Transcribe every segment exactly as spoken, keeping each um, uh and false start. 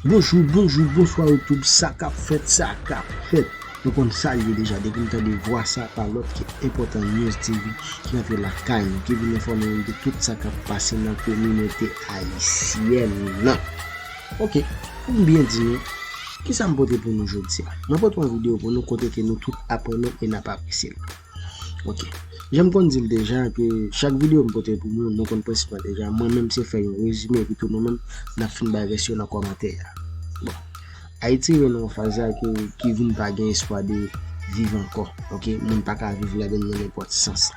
Bonjou, bonjou, bonswa YouTube, sa k ap fèt, sa k ap fèt. Nou konn sa l ye deja, depi n tande vwa sa, pa lòt ke Enpòtan News T V ki rantre lakay nou, ki vin enfòme nou de tout sa k ap pase nan kominote ayisyèn nan. Ok, pou m byen di nou, kisa m pote pou nou jodi a? Mwen pote yon videyo pou nou kote ke nou tout ap renmen e n ap apresye l. Ok. Jan m konn di l deja ke chak videyo m pote pou nou, nou konn prensip la deja. Mwen menm se fè yon rezime epi tou nou menm n ap fin bay vèsyon nan kòmantè a. Bon. Ayiti rive nan yon faz la ke ki vin pa gen espwa de viv ankò. Ok. Moun pa ka viv ladan l nan nenpòt sans.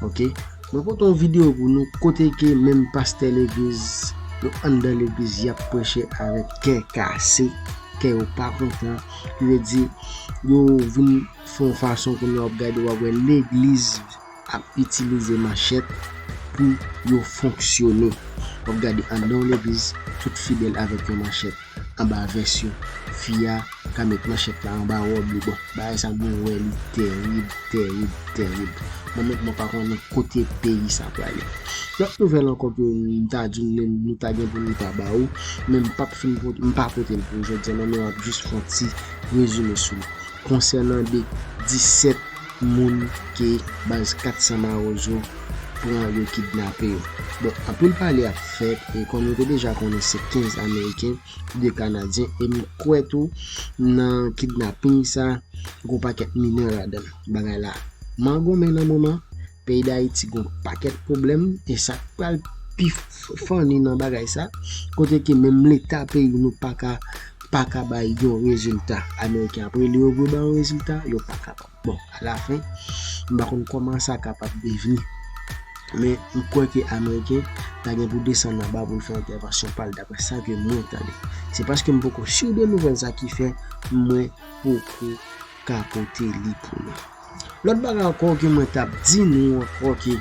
Ok. Mwen pote yon videyo pou nou kote ke menm pastè legliz yo anndan legliz y ap preche avèk kè kase, kè yo pa kontan. Ki vle di yo vin fè yon fason kounye a w ap gade w ap wè legliz ap itilize manchèt pou yo fonksyone. W ap gade anndan yon legliz, tout fidèl avèk yon manchèt anba vès yo. Fi a ka met manchèt la anba wòb li. Bon, bagay sa mwen wè li tèrib, tèrib, tèrib. Mwen menm mwen pa konnen kote peyi sa prale. Lòt nouvèl ankò ke m ta di w nou ta gen pou nou ta ba ou, men m p ap fin pote, m pa pote l pou jodi a non, men m ap jis fè yon ti rezime sou li. Konsènan de disèt moun ke baz kat san Mawozo pran yo kidnape yo. Bon, anpil pale ap fèt, e kòm nou te deja konnen se kenz Ameriken, de Kanadyen, e m kwè tou nan kidnaping sa, gon pakèt minè ladan l. Bagay la mangonmen nan moman, peyi Dayiti gon pakèt pwoblèm, e sa k pral pi f-, funny nan bagay sa, kote ke menm leta peyi nou pa ka, pa ka bay yon rezilta. Ameriken ap rele yo pou yo bay yon rezilta, yo pa kapab. Bon, alafen, m pa konn kòman sa kapab devni. Men, m kwè ke Ameriken ta gen pou desann anba pou l fè entèvansyon pa l, daprè sa ke mwen tande. Se paske m poko si de nouvèl sa ki fè mwen poko ka pote li pou nou. Lòt bagay ankò ke mwen t ap di nou ankò ke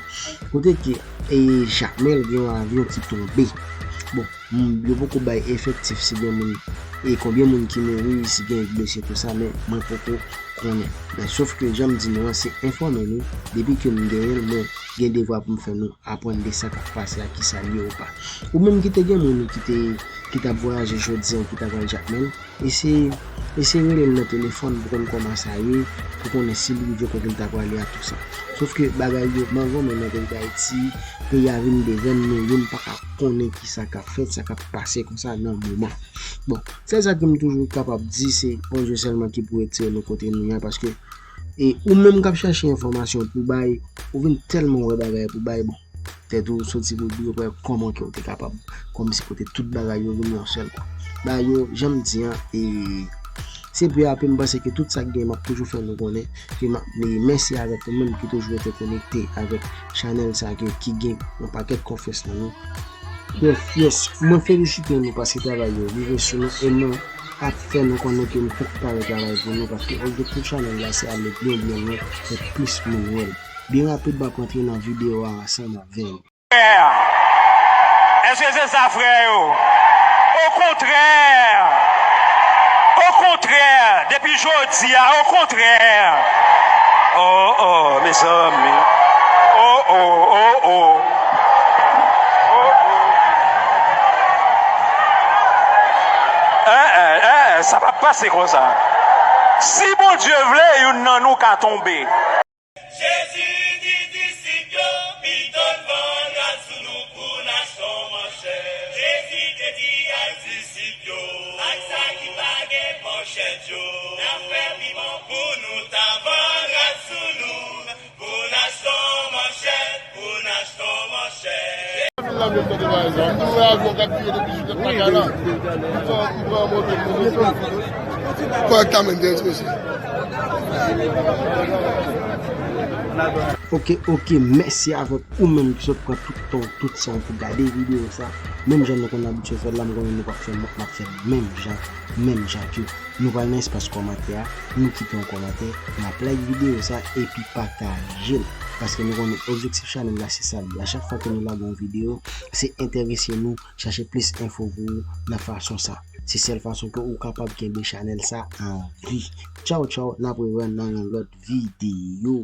kote ke e Jakmèl gen yon avyon ki tonbe. Bon, m, yo poko bay efektif si gen moun e konbyen moun ki mouri, si gen blese tou sa, men mwen poko konnen. Men sof ke jan m di nou an, se enfòme nou, depi ke m genyen l, mwen gen devwa pou m fè nou aprann de sa k ap pase a, kisa l ye ou pa. Ou menm ki te gen moun ou ki te, ki t ap vwayaje jodi an, ki ta pral Jakmèl, eseye, eseye rele l nan telefòn pou konn kòman sa ye, pou konnen si l rive kote l ta prale a tou sa. Sof ke bagay yo mangonmen nan peyi Dayiti, peyi a vin de venn nou, youn pa ka konnen kisa k ap fèt, sa k ap pase konsa nan moman. Bon, sèl sa ke m toujou kapab di, se Bondye sèlman ki pou retire nou kote nou ye a, paske e ou menm k ap chache enfòmasyon pou bay, ou vin tèlman wè bagay pou bay, bon, tèt ou soti pou di yo wè kòman ke w te kapab, kòmsi pote tout bagay yo vin yon sèl kou. Bagay yo, jan m di an, e se pe a pe, m panse ke tout sa k gen, m ap toujou fè nou konnen ke m ap, e mèsi avèk ou menm ki toujou rete konekte avèk chanèl sa ke, ki gen yon pakèt konfyans nan nou. Yes, yes, mwen felisite nou paske travay yo rive sou nou e nou ap fè nou konnen ke m kontan travay pou nou, paske objektif chanèl la se ale byen byen lwen, fè plis moun wè l. Byen rapid m ap rantre nan videyo a ansanm avè nou. Èske se sa, frè yo? Okontrè! Okontrè! Depi jodi a, okontrè! Oh, oh, mezanmi! Oh, oh, oh, oh! Oh, oh! Eh, eh, eh, sa p ap pase konsa. Si Bondye vle, youn nan nou ka tonbe. Jezi di disip yo, pito n vann rad sou nou pou n achte yon manchèt. Jezi te di al disip yo, ak sa ki pa gen manchèt yo, n ap fè pi bon pou nou ta vann rad sou nou, pou n achte yon manchèt, pou n achte yon manchèt. Kòrèkteman, mesye. Ok, ok, mèsi avèk ou menm ki sot pran tout tan w, tout san w pou gade videyo sa. Menm jan nou konn abitye fè l la, m konnen nou p ap fè mòt, n ap fè menm jan, menm jan ke nou pral nan espas kòmantè a, nou kite yon kòmantè, n ap like videyo sa epi pataje l. Paske nou konnen objektif chanèl la se sa l ye. A chak fwa ke nou lage yon videyo, se enterese nou chache plis enfo pou ou nan fason sa. Se sèl fason ke ou kapab kenbe chanèl sa an vi. Tchaw, tchaw, n ap rewè nan yon lòt videyo.